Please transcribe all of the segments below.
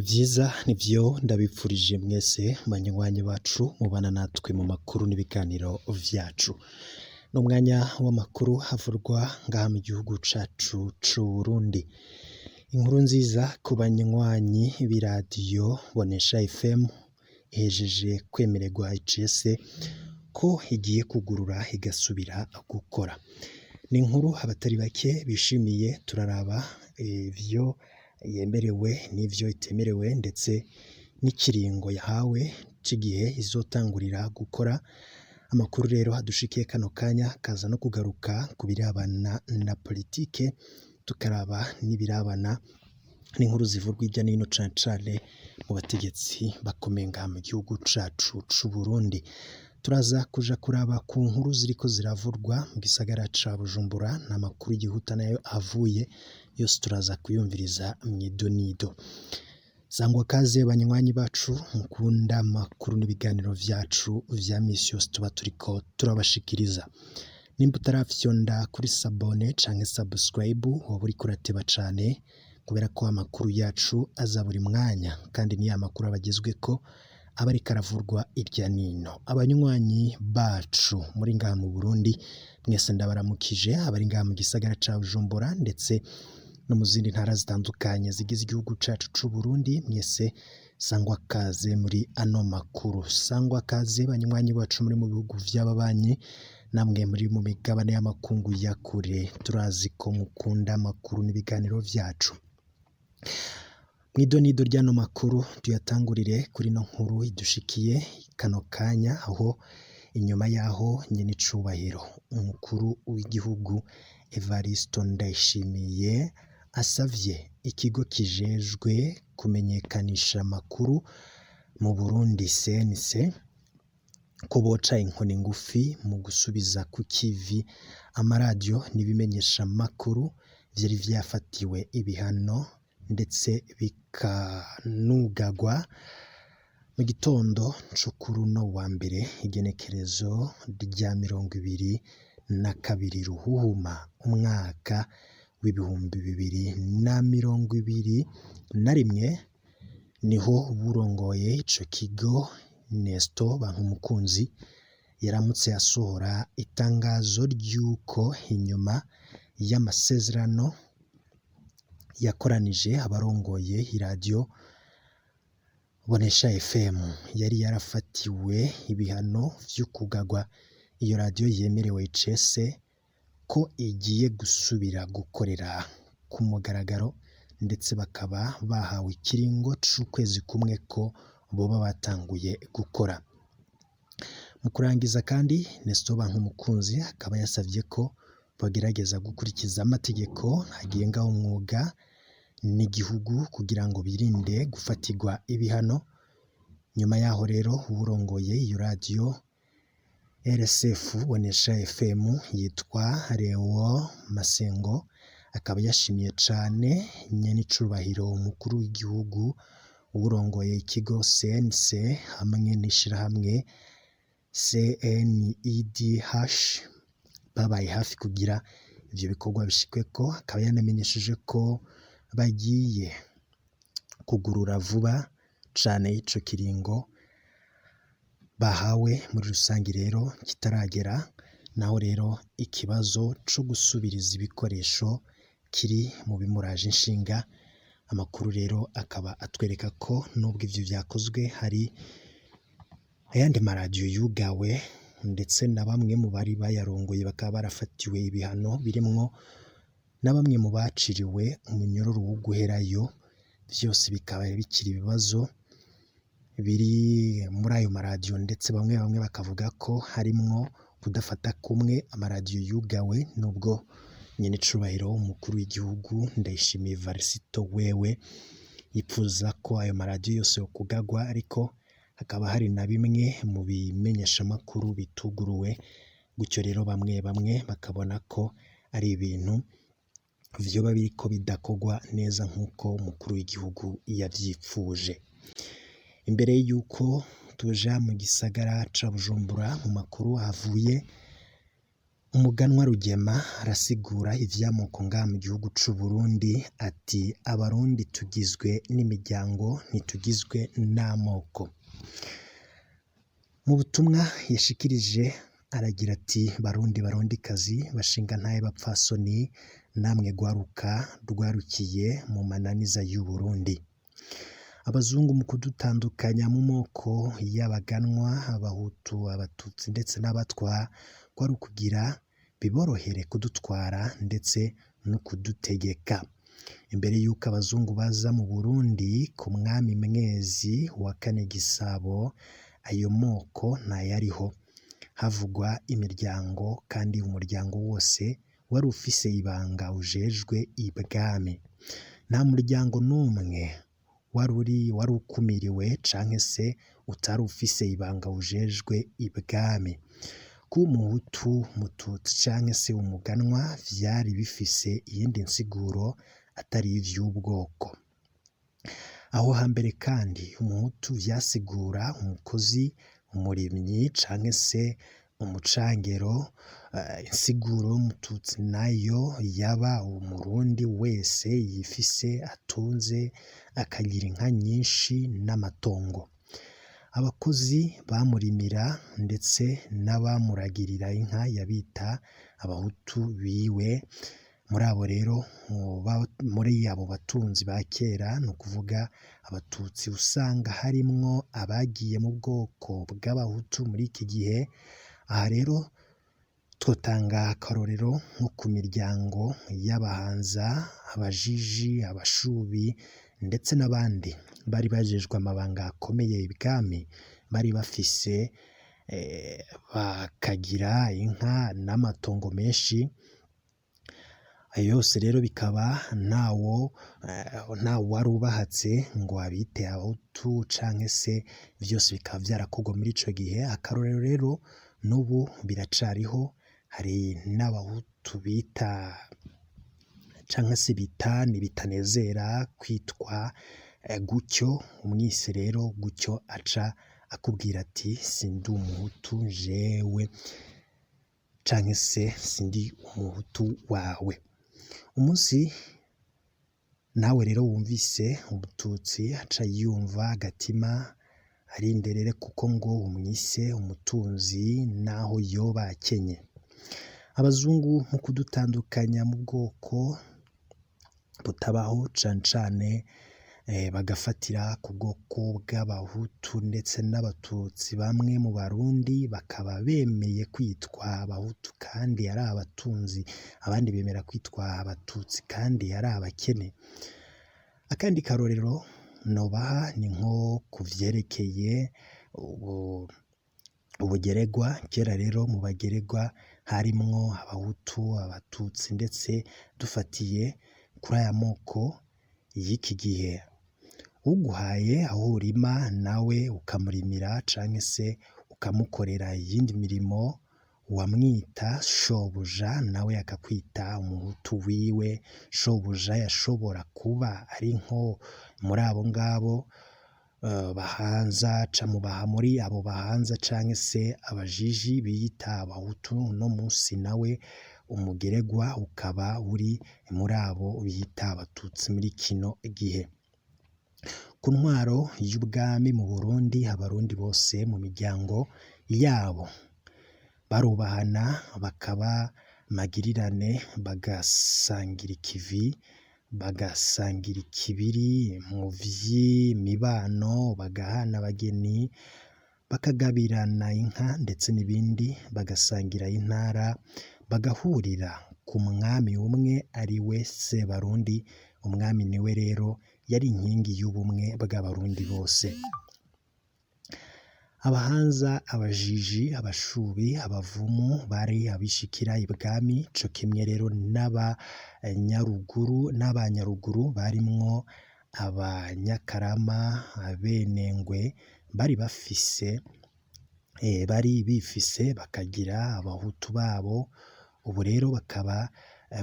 Ibihe vyiza nivyo ndabipfurije mwese banywanyi bacu mubana natwe mu makuru n'ibiganiro vyacu. N'umwanya w'amakuru havurwa ngaha mu gihugu cacu c'Uburundi. Inkuru nziza ku banywanyi b'iradiyo Bonesha FM ihejeje kwemererwa icese ko igiye kugurura igasubira gukora. Ni inkuru abatari bake bishimiye, turaraba ivyo yemerewe n'ivyo itemerewe ndetse n'ikiringo yahawe c'igihe izotangurira gukora. Amakuru rero adushikiye kano kanya kaza no kugaruka ku birabana na politike, tukaraba n'ibirabana n'inkuru zivurwa hirya no hino cane cane mu bategetsi bakomeye ngaha mu gihugu cacu c'Uburundi. Turaza kuja kuraba ku nkuru ziriko ziravurwa mu gisagara ca Bujumbura n'amakuru yihuta nayo avuye yose turaza kuyumviriza mw'idonido. Sangwa kaze banywanyi bacu mukunda amakuru n'ibiganiro vyacu vya misi yose tuba turiko turabashikiriza. Nimba utarafyonda kuri s'abonner canke subscribe, woba uriko urateba cane, kubera ko amakuru yacu aza buri mwanya kandi ni ya makuru aba agezweko, aba ariko aravurwa irya nino. Abanywanyi bacu muri ngaha mu Burundi mwese ndabaramukije, abari ngaha mu gisagara ca Bujumbura ndetse no mu zindi ntara zitandukanye zigize igihugu cacu c'Uburundi, mwese sangwa kaze muri ano makuru. Sangwa kaze banywanyi bacu muri mu bihugu vy'ababanyi, namwe muri mu migabane y'amakungu ya kure, turazi ko mukunda amakuru n'ibiganiro vyacu. Mw'idonido ry'ano makuru tuyatangurire kuri ino nkuru idushikiye kano kanya, aho inyuma yaho nyenicubahiro umukuru w'igihugu Evaristo Ndayishimiye asavye ikigo kijejwe kumenyekanisha amakuru mu Burundi, CNC, ko boca inkoni ngufi mu gusubiza ku kivi amaradiyo n'ibimenyesha makuru vyari vyafatiwe ibihano ndetse bikanugagwa. Mu gitondo co kuri uno wa mbere, igenekerezo rya 22 Ruhuhuma umwaka w'2021, niho burongoye ico kigo Nestor Bankumukunzi yaramutse asohora itangazo ry'uko inyuma y'amasezerano yakoranije abarongoye iradiyo Bonesha FM yari yarafatiwe ibihano vyo kugagwa, iyo radiyo yemerewe icese ko igiye gusubira gukorera ku mugaragaro, ndetse bakaba bahawe ikiringo c'ukwezi kumwe ko boba batanguye gukora. Mu kurangiza kandi, Nestor Bankumukunzi akaba yasavye ko bagerageza gukurikiza amategeko agenga umwuga n'igihugu kugira ngo birinde gufatirwa ibihano. Nyuma yaho rero, uwurongoye iyo radiyo RSF Bonesha FM yitwa Leo Masengo akaba yashimiye cane nyenicubahiro umukuru w'igihugu, uwurongoye ikigo CNC hamwe n'ishirahamwe CNIDH babaye hafi kugira ivyo bikorwa bishikweko. Akaba yanamenyesheje ko bagiye kugurura vuba cane ico kiringo bahawe muri rusangi rero kitaragera, naho rero ikibazo co gusubiriza ibikoresho kiri mu bimuraje inshinga. Amakuru rero akaba atwereka ko nubwo ivyo vyakozwe, hari ayandi maradiyo yugawe, ndetse na bamwe mu bari bayarongoye bakaba barafatiwe ibihano, birimwo na bamwe mu baciriwe umunyororo wo guherayo. Vyose bikaba bikiri ibibazo biri muri ayo maradiyo, ndetse bamwe bamwe bakavuga ko harimwo kudafata kumwe amaradiyo yugawe, nubwo nyenecubahiro umukuru w'igihugu Ndayishimiye Varisito wewe yipfuza ko ayo maradiyo yose yokugagwa, ariko hakaba hari na bimwe mu bimenyeshamakuru bituguruwe gutyo. Rero bamwe bamwe bakabona ko ari ibintu vyoba biriko bidakogwa neza nk'uko umukuru w'igihugu yavyipfuje. Imbere y'uko tuja mu gisagara ca Bujumbura mu makuru avuye Umuganwa Rugema arasigura ivy'amoko ngaha mu gihugu c'Uburundi ati abarundi tugizwe n'imiryango ntitugizwe n'amoko. Mu butumwa yashikirije aragira ati barundi barundikazi bashingantahe bapfasoni namwe rwaruka rwarukiye mu mananiza y'Uburundi. Abazungu mu kudutandukanya mu moko y'abaganwa, abahutu, abatutsi ndetse n'abatwa kwari ukugira biborohere kudutwara ndetse no kudutegeka. Imbere y'uko abazungu baza mu Burundi ku mwami Mwezi wa kane Gisabo, ayo moko ntayariho. Havugwa imiryango kandi umuryango wose wari ufise ibanga ujejwe ibwami. Nta muryango n'umwe wari ukumiriwe canke se utari ufise ibanga ujejwe ibwami. Kuba umuhutu, umututsi canke se umuganwa vyari bifise iyindi nsiguro atari ivy'ubwoko. Aho hambere kandi umuhutu vyasigura umukozi, umurimyi canke se umucangero, insiguro y'umututsi nayo yaba umurundi wese yifise, atunze, akagira inka nyinshi n'amatongo. Abakozi bamurimira ndetse n'abamuragirira inka yabita abahutu biwe, muri abo rero muri abo batunzi ba kera ni ukuvuga abatutsi usanga harimwo abagiye mu bwoko bw'abahutu muri iki gihe, aha rero twotanga akarorero nko ku miryango y'abahanza, abajiji, abashubi ndetse n'abandi bari bajejwe amabanga akomeye ibwami, bari bafise bakagira inka n'amatongo menshi, ayo yose rero bikaba ntawari ubahatse ngo abite abahutu canke se vyose bikaba vyarakorwa muri ico gihe. Akarorero rero n'ubu biracariho, hari n'abahutu bita canke se bita ntibitanezera kwitwa gutyo, umwise rero gutyo aca akubwira ati sindi umuhutu jewe canke se sindi umuhutu wawe. Umunsi nawe rero wumvise umututsi aca yumva agatima arinderere kuko ngo umwise umutunzi naho yoba akenye. Abazungu mu kudutandukanya mu bwoko butabaho cane cane bagafatira ku bwoko bw'abahutu ndetse n'abatutsi, bamwe mu barundi bakaba bemeye kwitwa abahutu kandi ari abatunzi, abandi bemera kwitwa abatutsi kandi ari abakene. Akandi karorero nobaha ni nko ku vyerekeye ubugeregwa, kera rero mu bageregwa harimwo abahutu, abatutsi ndetse dufatiye kuri aya moko y'iki gihe. Uguhaye aho urima nawe ukamurimira canke se ukamukorera iyindi mirimo, wamwita shobuja nawe akakwita umuhutu wiwe. Shobuja yashobora kuba ari nko muri abo ngabo bahanza muri abo bahanza canke se abajiji biyita abahutu, uno musi nawe umugeregwa ukaba uri muri abo biyita abatutsi muri kino gihe. Ku ntwaro y'ubwami mu Burundi, abarundi bose mu miryango yabo barubahana, bakaba magirirane, bagasangira ikivi, bagasangira ikibiri mu vy'imibano, bagahana abageni, bakagabirana inka ndetse n'ibindi, bagasangira intara, bagahurira ku mwami umwe ari we Sebarundi. Umwami niwe rero yari inkingi y'ubumwe bw'abarundi bose. Abahanza, abajiji, abashubi, abavumu bari abishikira ibwami, co kimwe rero n'abanyaruguru barimwo abanyakarama, abenengwe bari bafise bari bifise bakagira abahutu babo, ubu rero bakaba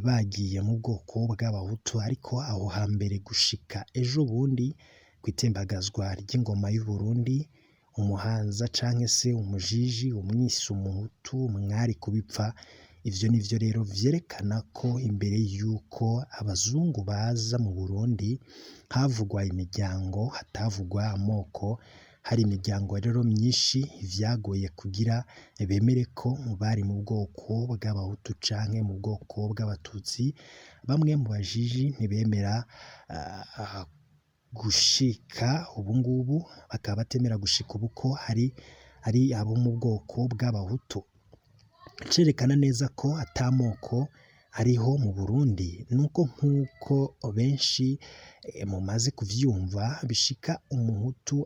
bagiye mu bwoko bw'abahutu, ariko aho hambere gushika ejo bundi kw'itembagazwa ry'ingoma y'Uburundi, umuhanza canke se umujiji umwise umuhutu mwari kubipfa. Ivyo nivyo rero vyerekana ko imbere y'uko abazungu baza mu Burundi havugwa imiryango, hatavugwa amoko. Hari imiryango rero myinshi, vyagoye kugira bemere ko bari mu bwoko bw'abahutu canke mu bwoko bw'abatutsi. Bamwe mu bajiji ntibemera gushika ubungubu, bakaba batemera gushika ubu ko hari ari abo mu bwoko bw'abahutu. Icerekana neza ko atamoko ariho mu Burundi nuko nk'uko benshi mumaze kuvyumva, bishika umuhutu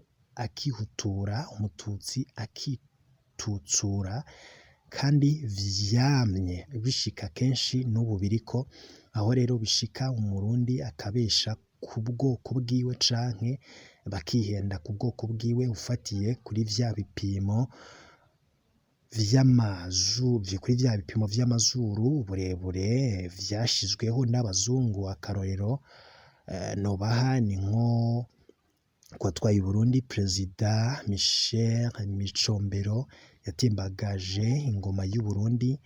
akihutura, umututsi akitutsura, kandi vyamye bishika kenshi n'ubu biriko. Aho rero bishika umurundi akabesha ku bwoko bwiwe canke bakihenda ku bwoko bwiwe, ufatiye kuri vya bipimo vy'amazu, kuri vya bipimo vy'amazuru, uburebure vyashizweho n'abazungu. Akarorero nobaha ni nko kuwatwaye Burundi, Perezida Michel Micombero, yatembagaje ingoma y'u Burundi.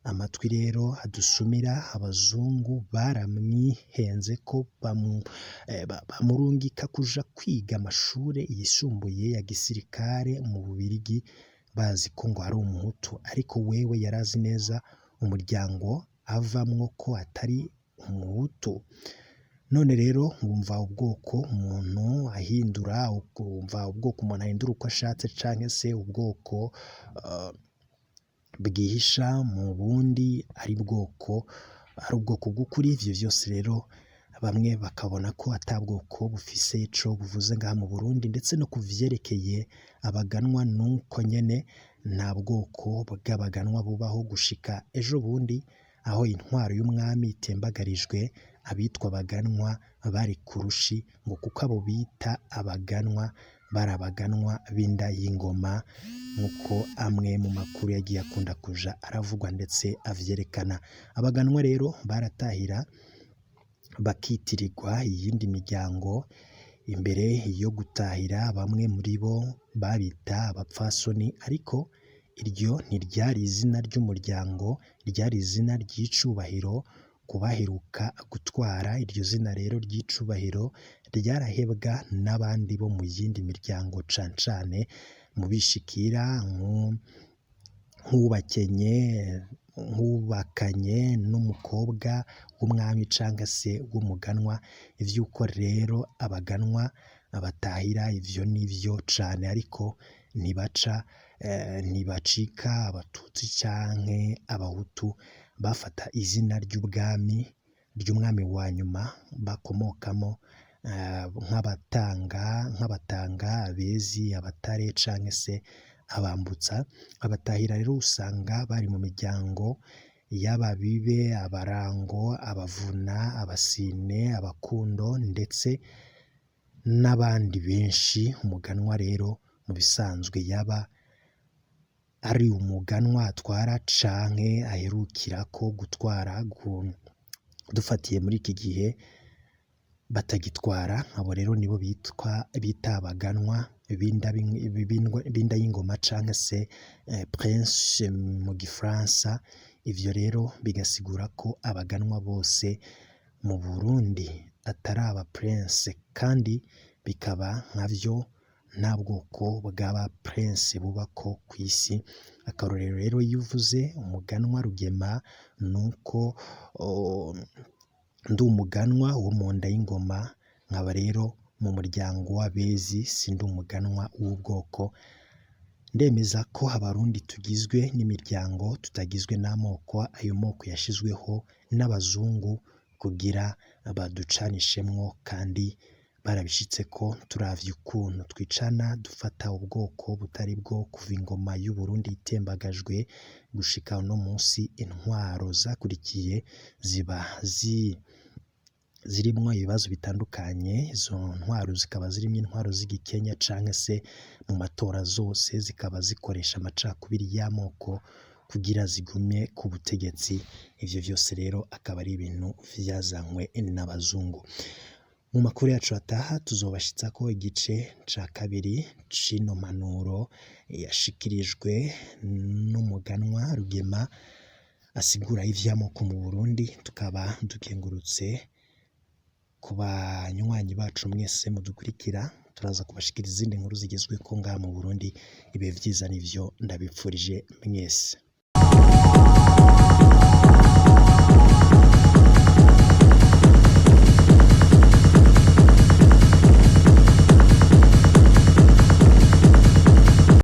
Amatwi rero adusumira, abazungu baramwihenze ko bamurungika kuja kwiga amashure yisumbuye ya gisirikare mu Bubirigi, bazi ko ngo ari umuhutu, ariko wewe yarazi neza umuryango avamwo ko atari umuhutu. None rero wumva ubwoko umuntu ahindura, wumva ubwoko umuntu ahindura uko ashatse, canke se ubwoko bwihisha mu bundi ari bwoko, ari ubwoko bw'ukuri. Ivyo vyose rero bamwe bakabona ko ata bwoko bufise ico buvuze ngaha mu Burundi, ndetse no kuvyerekeye abaganwa nuko nyene nta bwoko bw'abaganwa bubaho gushika ejo bundi, aho intwaro y'umwami itembagarijwe, abitwa abaganwa bari kurushi, ngo kuko abo bita abaganwa bari abaganwa b'inda y'ingoma, nk'uko amwe mu makuru yagiye akunda kuja aravugwa ndetse avyerekana. Abaganwa rero baratahira bakitirirwa iyindi miryango. Imbere yo gutahira bamwe muri bo babita abapfasoni, ariko iryo ntiryari izina ry'umuryango, ryari izina ry'icubahiro kubaheruka gutwara. Iryo zina rero ry'icubahiro ryarahebwa n'abandi bo mu yindi miryango, cane cane mu bishikira nk'ubakenye, nk'ubakanye n'umukobwa w'umwami canke se w'umuganwa. Ivy'uko rero abaganwa batahira ivyo nivyo cane, ariko ntibaca ntibacika abatutsi canke abahutu, bafata izina ry'ubwami, ry'umwami wa nyuma bakomokamo, nk'abatanga, abezi, abatare canke se abambutsa. Abatahira rero usanga bari mu miryango y'ababibe, abarango, abavuna, abasine, abakundo ndetse n'abandi benshi. Umuganwa rero mu bisanzwe yaba ari umuganwa atwara canke aherukirako gutwara. Dufatiye muri iki gihe batagitwara, abo rero nibo bitwa bita abaganwa b'inda y'ingoma canke se prince mu gifaransa. Ivyo rero bigasigura ko abaganwa bose mu Burundi atari aba prince, kandi bikaba nkavyo nta bwoko bw'aba prince bubako kw'isi. Akarorero rero iyo uvuze umuganwa Rugema, nuko ndi umuganwa wo mu nda y'ingoma, nkaba rero mu muryango w'abezi, sindi umuganwa w'ubwoko. Ndemeza ko abarundi tugizwe n'imiryango, tutagizwe n'amoko. Ayo moko yashizweho n'abazungu kugira baducanishemwo, kandi barabishitseko. Turavye ukuntu twicana, dufata ubwoko butari bwo, kuva ingoma y'u Burundi itembagajwe gushika uno munsi, intwaro zakurikiye ziba zirimwo ibibazo bitandukanye. Izo ntwaro zikaba zirimwo intwaro z'igikenya canke se mu matora, zose zikaba zikoresha amacakubiri y'amoko kugira zigume ku butegetsi. Ivyo vyose rero akaba ari ibintu vyazanywe n'abazungu. Mu makuru yacu ataha tuzobashitsako igice ca kabiri c'ino mpanuro yashikirijwe n'umuganwa Rugema. asigura ivy'amoko mu Burundi. Tukaba dukengurutse ku banywanyi bacu mwese mudukurikira, turaza kubashikiriza izindi nkuru zigezweko ngaha mu Burundi. Ibihe vyiza nivyo ndabipfurije mwese.